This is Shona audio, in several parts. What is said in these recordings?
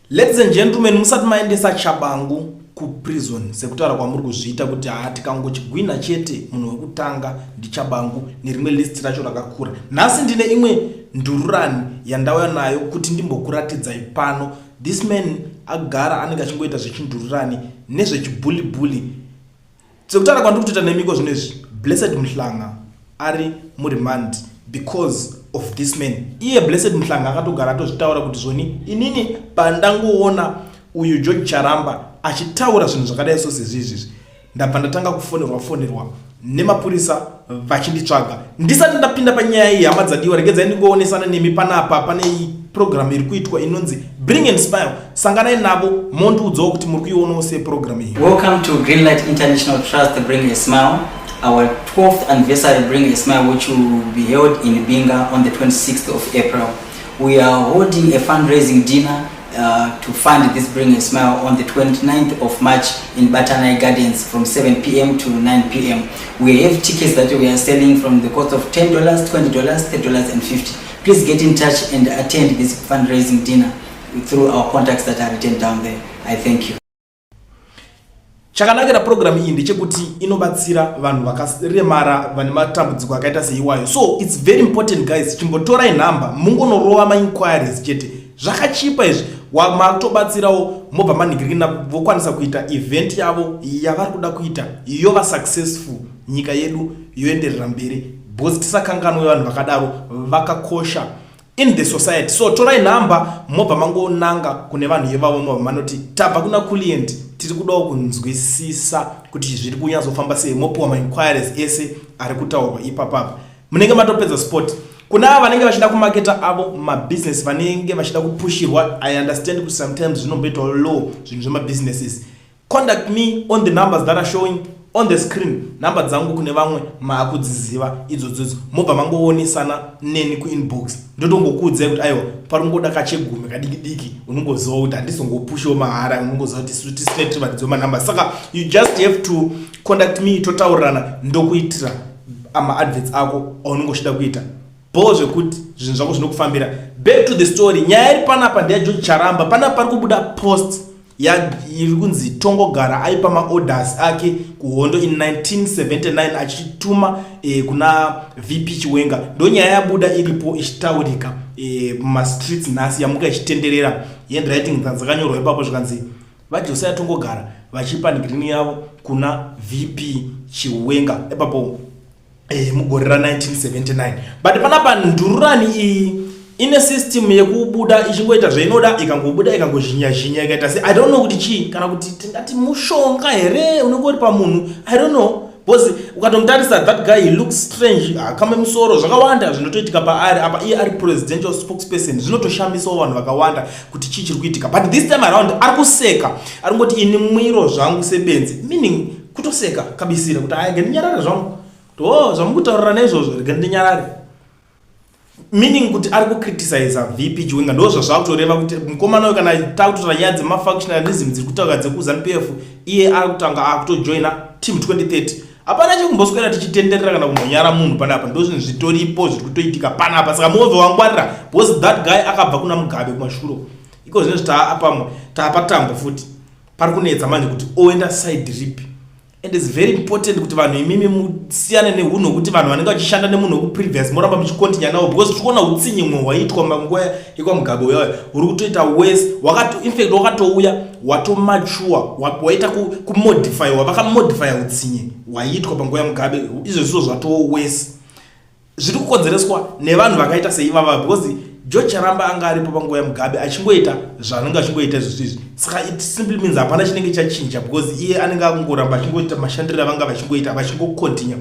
Ladies and gentlemen, musati maendesa Chabangu kuprison sekutaura kwamuri kuzviita kuti haa tikangochigwina chete munhu wekutanga ndiChabangu nerimwe list racho rakakura. Nhasi ndine imwe ndururani yandauya nayo kuti ndimbokuratidzai pano. This man agara anenge achingoita zvechindururani nezvechibully bully. Sekutaura kwandiri kutoita nemiko zvino izvi, Blessed Mhlanga ari muremand because of this man. Iye Blessed Mhlanga akatogara atozvitaura kuti zvoni inini pandangoona uyu George Charamba achitaura zvinhu zvakadai so sezvizvizvi ndabva ndatanga kufonerwa fonerwa nemapurisa vachinditsvaga. Ndisati ndapinda panyaya iyi, hama dzadiwa, regedzai ndingoonesana nemi panapa pane program iri kuitwa inonzi Bring and Smile. Sanganai navo mondiudzawo kuti muri kuionawo sei program iyi. Welcome to Greenlight International Trust Bring a Smile, our 12th anniversary Bring a Smile, which will be held in Binga on the 26th of April. We are holding a fundraising dinner to fund this Bring a Smile on the 29th of March in Batanai Gardens from 7 p.m. to 9 p.m. We have tickets that we are selling from the cost of $10, $20, $30 and $50. Please get in touch and attend this fundraising dinner through our contacts that are written down there. I thank you. Chakanakira program iyi ndechekuti inobatsira vanhu vakaremara vane matambudziko akaita seiwayo. So it's very important, guys, chimbotorai nhamba mungonorova mainquiries chete. Zvakachipa izvi, matobatsirawo mobva manhingirikina vokwanisa kuita event yavo yavari kuda kuita yova successful, nyika yedu yoenderera mberi, because tisakanganwe vanhu vakadaro vakakosha in the society. So torai nhamba mobva mangonanga kune vanhu ivavo, mobva manoti tabva kuna Client, tiri kudawo kunzwisisa kuti zviri kunyatsofamba sei, mopiwa mainquiries ese ari kutaurwa ipapapa, munenge matopedza sport. Kuna ava vanenge vachida kumaketa avo mabusiness, vanenge vachida kupushirwa, I understand kuti sometimes zvinomboitawo low zvinhu zvemabusinesses. Contact me on the numbers that are showing on the screen. Nhamba dzangu kune vamwe maakudziziva idzodzodzo, mobva mangoonesana neni kuinbox, ndotongokuudzai kuti aiwa, paringoda kachegumi kadiki diki. Unongoziva kuti handizongopushiwo mahara, unongoziva kuti isu tisine tiri varidzi vemanhamba, saka you just have to contact me, totaurirana, ndokuitira maadverts ako aunenge uchida kuita bho zvekuti zvinhu zvako zvinokufambira. Back to the story. Nyaya iri panapa ndeyaGeorge Charamba. Panapa pari kubuda post iri kunzi Tongogara aipa maorders ake kuhondo in 1979 achituma kuna VP Chiwenga. Ndo nyaya yabuda iripo ichitaurika mumastreets nhasi, yamuka ichitenderera. Handwriting dzakanyorwa ipapo, zvikanzi vaJosiah Tongogara vachipa ngirini yavo kuna VP Chiwenga ipapo mugore ra1979. But panapa ndururani iyi ine system yekubuda ichingoita zvainoda, ikangobuda ikangozhinya zhinya ikaita se, I don't know kuti chii, kana kuti tingati mushonga here unenge uri pamunhu, I don't know, because ukatomutarisa that guy, he looks strange, akame musoro, zvakawanda zvinotoitika paari apa. Iye ari presidential spokesperson, zvinotoshamisawo vanhu vakawanda kuti chii chiri kuitika. But this time around ari kuseka, ari ngoti ini mwiro zvangu sebenzi, meaning kutoseka kabisira kuti aya ngendinyarare zvangu, o oh, zvamukutaurira naizvozvo, rega ndinyarare, meaning kuti ari kucriticiza VP Chiwenga. Ndo zvazvakutoreva kuti mukomana uyu, kana takutora nyaya dzemafactionalism dziri kutaura dzekuZANU PF, iye ari kutanga akutojoina Team 2030. Hapana chekumboswera tichitenderera kana kumbonyara munhu panapa. Ndo zvinhu zvitoripo zviri kutoitika panapa, saka move wangwarira, because that guy akabva kuna Mugabe kumashuro iko zvinezvi taapamwe taapatambo futi, pari kunetsa manje kuti oenda side ripi. And it's very important kuti vanhu imimi musiyane neunhu hwekuti vanhu vanenge vachishanda nemunhu wekuprevious moramba muchikontinya navo, because tiri kuona utsinye mumwe hwaiitwa manguva yekwaMugabe uyauya uri kutoita worse. Infact wakatouya watomature, waita kumodifywa, vakamodifya utsinye hwaiitwa panguva yaMugabe. Izvozvo zvatoo worse, zviri kukonzereswa nevanhu vakaita seivava, because George Charamba anga aripo panguva yaMugabe achingoita zvaanenge achingoita izvozvo izvi. Saka it simply means hapana chinenge chachinja, because iye anenge akungoramba achingoita mashandiro avanga vachingoita, vachingokontinya,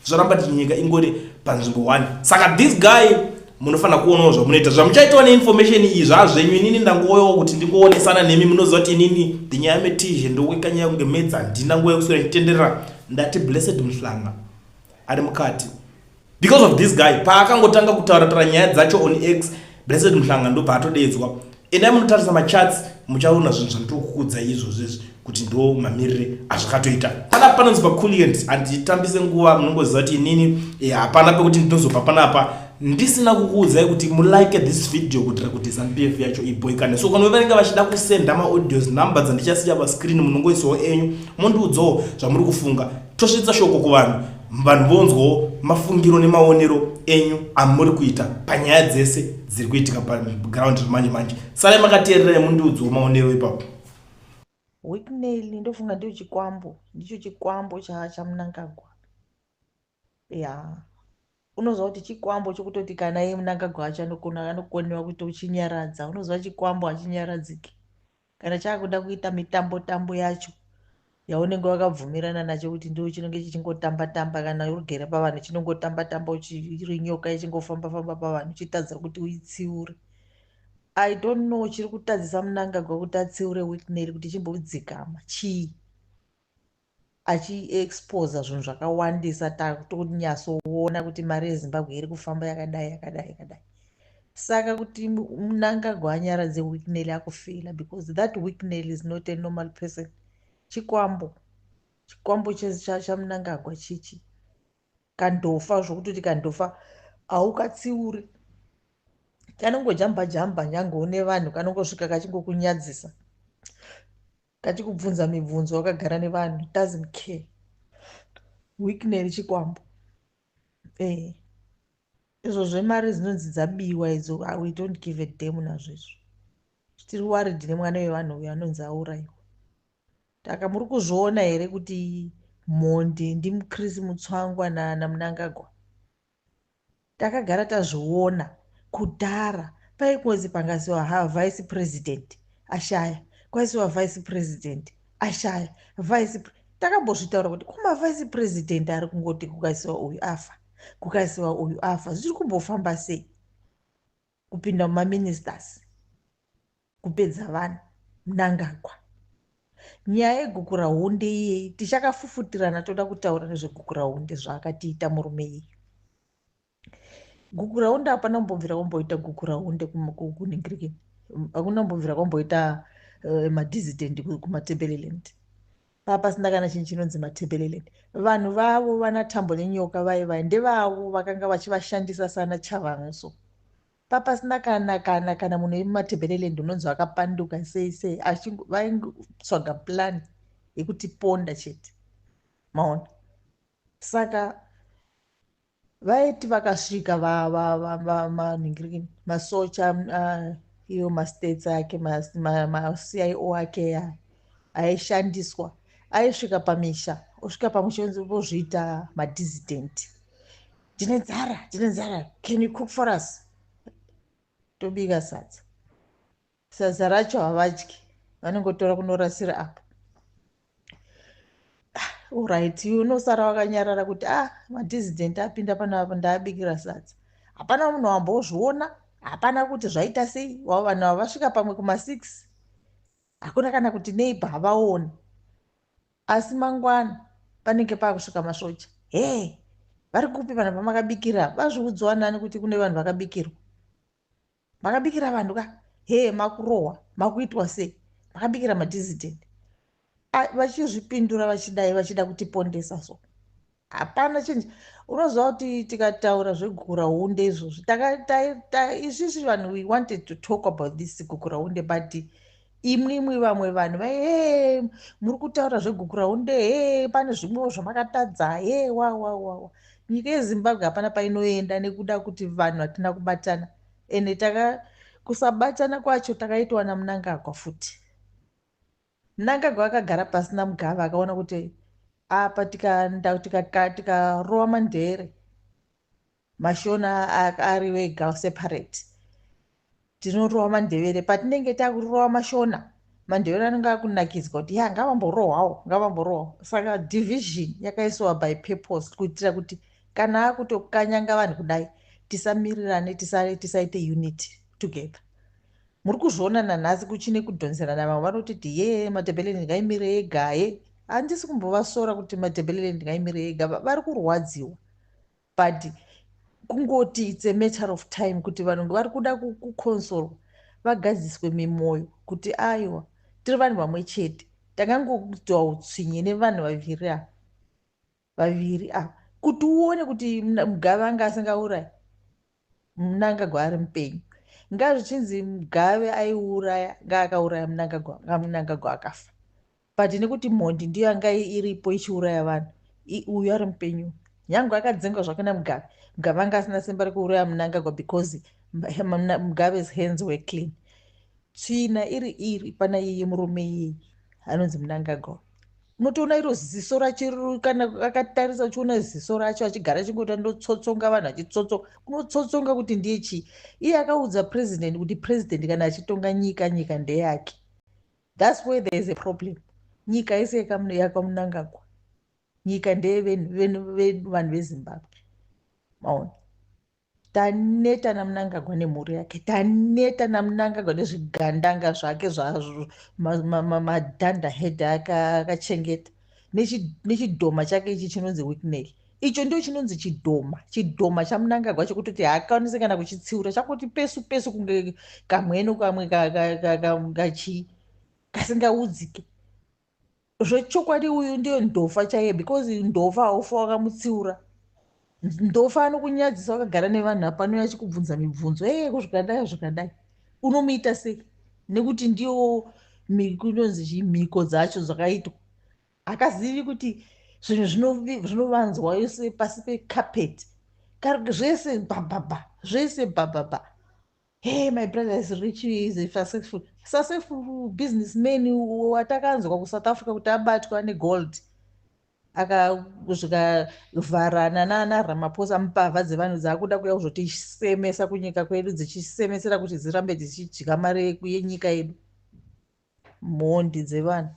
zvoramba ti nyika ingori panzvimbo 1. Saka this guy munofanira kuonawo zvamunoita, zvamuchaitawo neinformation iyi zvazvenyu. Inini ndangouyawo kuti ndingoonesana nemi. Munoziva kuti inini ndinyaya metizhe, ndoweka nyaya kunge medza, handina nguva yekuswera ndichitenderera. Ndati Blessed Mhlanga ari mukati because of this guy. Paakangotanga kutaura taura nyaya dzacho on X, Blessed Mhlanga ndobva atodedzwa. Endai munotarisa machats, muchaona zvinhu zvandiri izvozvo izvi kuti ndo mamirire azvakatoita. Panapa panonzi paCulient. Handitambise nguva, munongoziva kuti inini hapana pekuti ndinozobva panapa. Ndisina kukuudzai kuti mulike this video kuitira kuti ZANU-PF yacho iboikane. So kana vanenge vachida kusenda maaudios, number dzandichasiya pascreen, munongoisawo enyu, mondiudzawo zvamuri kufunga. Tosvitsa shoko kuvanhu, vanhu vonzwawo mafungiro nemaonero enyu amuri kuita panyaya dzese dziri kuitika paground manje manje. Sarai makateererai, mundiudzawo maonero ipapo. Wicknell ndofunga ndiyo chikwambo, ndicho chikwambo chaMnangagwa. Ya, unoziva kuti chikwambo chokutoti kana iye Mnangagwa acho anokona, anokoniwa kuti uchinyaradza. Unoziva chikwambo hachinyaradziki kana chaakuda kuita mitambo tambo yacho yaunenge wakabvumirana nacho kuti ndo chinenge chichingotamba tamba. Kana urigere pavanhu, chinongotamba tamba, iri nyoka ichingofamba famba pavanhu, uchitadza kuti uitsiure. I don't know chiri kutadzisa Mnangagwa kuti atsiure Wicknell kuti chimbodzikama chii. Achiexposa zvinhu zvakawandisa, tatonyatsoona kuti mari yeZimbabwe iri kufamba yakadai, yakadai, yakadai. Saka kuti Mnangagwa anyaradze Wicknell, akufeila, because that Wicknell is not a normal person. Chikwambo, chikwambo chaMnangagwa chichi kandofa zvokutoti kandofa haukatsiuri. Kanongojamba jamba nyange une vanhu, kanongosvika kachingokunyadzisa, kachikubvunza mibvunzo wakagara nevanhu. Doesn't care. Wicknell chikwambo. Izvo zvemari dzinonzi dzabiwa idzo, ah, we don't give a damn nazvo izvo. Tiri worried nemwana wevanhu uyo anonzi aurayiwa. Taka muri kuzviona here kuti mhondi ndimuChris Mutsvangwa naMnangagwa? Takagara tazviona kudhara. Paikunzi pangasiwa ha vice president ashaya, kwaisiwa vice president ashaya, vice, takambozvitaura kuti kuma vice president ari kungoti kukaisiwa uyu afa, kukaisiwa uyu afa, zviri kumbofamba sei? Kupinda mumaministers, kupedza vanhu, Mnangagwa. Nyaya yeGukurahundi iyei tichakafufutirana. Toda kutaura nezveGukurahundi, zvaakatiita murume iyu. Gukurahundi hapana kumbobvira kwamboita Gukurahundi kuningirikini, hakuna kumbobvira kwamboita madissident kuMatebeleland. Papasina kana chinhu chinonzi Matebeleland. Vanhu vavo vana Tambo Nenyoka vai vai ndevavo vakanga vachivashandisa sana Chavangu. So papasina kana munhu wemuMatebeleland unonzi vakapanduka sei sei. Vaingotsvaga plan yekutiponda chete, maona. Saka vaiti vakasvika manhingirikini, masocha, iwo mastates ake, maCIO ake aishandiswa, aisvika pamisha, osvika pamusha vozviita madissident: "Tine nzara, tine nzara, can you cook for us?" Tobika sadza, sadza racho havadyi, vanongotora kunorasira apa. Alright, unosara wakanyarara kuti ah, madissident apinda panapa, ndaabikira sadza. Hapana munhu wambozviona, hapana kuti zvaita sei. Vanhu ava vasvika pamwe kuma6, hakuna kana kuti neighbor havaoni. Asi mangwana panenge paakusvika masoja: "He, vari kupi vanhu vamakabikira?" Vazviudzwa nani kuti kune vanhu vakabikirwa? Makabikira vanhu ka, he, makurohwa, makuitwa sei, makabikira madissident. Vachizvipindura vachidai, vachida kutipondesa. So hapana chinji. Unoziva kuti tikataura zveGukurahundi izvozvi, isusu vanhu, we wanted to talk about this Gukurahundi, but imwimwi vamwe vanhu vai, "He, muri kutaura zveGukurahundi, he, pane zvimwewo zvamakatadza." He, wa wa wa wa, nyika yeZimbabwe hapana painoenda nekuda kuti vanhu hatina kubatana. Ende taka kusabatana kwacho takaitwa naMnangagwa futi. Mnangagwa akagara pasina Mugabe, akaona kuti apa tikarova mandere, Mashona ari wega separate, tinorova Mandevere. Patinenge takurova Mashona, Mandevere anenge akunakidzwa kuti ya, ngavamborohwawo, ngavamborohwawo. Saka division yakaiswa by purpose kuitira kuti kana akutokanyanga vanhu kudai, tisamirirane, tisaite unity together. Muri kuzviona nanhasi kuchine kudhonzerana. Vamwe vanotiti, "Ye, Matebeleland ngaimire ega." Ye, handisi kumbovasora kuti Matebeleland ngaimire ega, vari kurwadziwa, but kungoti it's a matter of time kuti vanhu vari kuda kuconsolwa vagadziswe mimwoyo kuti aiwa, tiri vanhu vamwe chete. Takangoitwa utsinye nevanhu vaviri ava, vaviri ava, kuti uone kuti Mugabe anga asingaurayi. Mnangagwa ari mupenyu. Ngazvichinzi Mugabe aiuraya, ngaakauraya Mnangagwa, Mnangagwa akafa. But nekuti mhondi ndiyo yanga iripo ichiuraya vanhu, uyu ari mupenyu. Nyange akadzingwa zvake naMugabe, Mugabe anga asina simba rekuuraya Mnangagwa because Mugabe's hands were clean. Tsvina iri iri pana iye murume iyeye anonzi Mnangagwa. Unotoona iro ziso racho, kana akatarisa uchiona ziso racho achigara achingota ndotsotsonga vanhu, achitsotsonga, unotsotsonga kuti ndiye chii. Iye akaudza president kuti president kana achitonga nyika, nyika ndeyake. That's where there is a problem. Nyika yese yakaMnangagwa, nyika ndeyevanhu veZimbabwe. Maona, taneta naMnangagwa nemhuri yake, taneta naMnangagwa nezvigandanga zvake, zvazvo madhandahead akachengeta, nechidhoma chake ichi chinonzi Wicknell. Icho ndio chinonzi chidhoma, chidhoma chaMnangagwa, chekutoti haakwanisi kana kuchitsiura, chakuti pesu pesu kunge kamweno kamwe kachii kasingaudzike. Zvechokwadi, uyu ndiyo ndofa chaiye, because ndofa haufa wakamutsiura. Ndofa anokunyadzisa wakagara nevanhu apa, anouya achikubvunza mibvunzo ee, kuzvikadai zvikadai, unomuita sei? Nekuti ndiyo kunonzi chii, mhiko dzacho dzakaitwa. Hakazivi kuti zvinhu zvinovanzwa yose pasi pekapeti zvese, bababa zvese, bababa. Hey, my brother is rich, is a successful businessman watakanzwa kuSouth Africa kuti abatwa negold, akazvikavharana nanaRamaphosa. Mbavha dzevanhu dzaakuda kuya kuzotisemesa kunyika kwedu, dzichisemesera kuti dzirambe dzichidya mari yenyika yedu. Mhondi dzevanhu.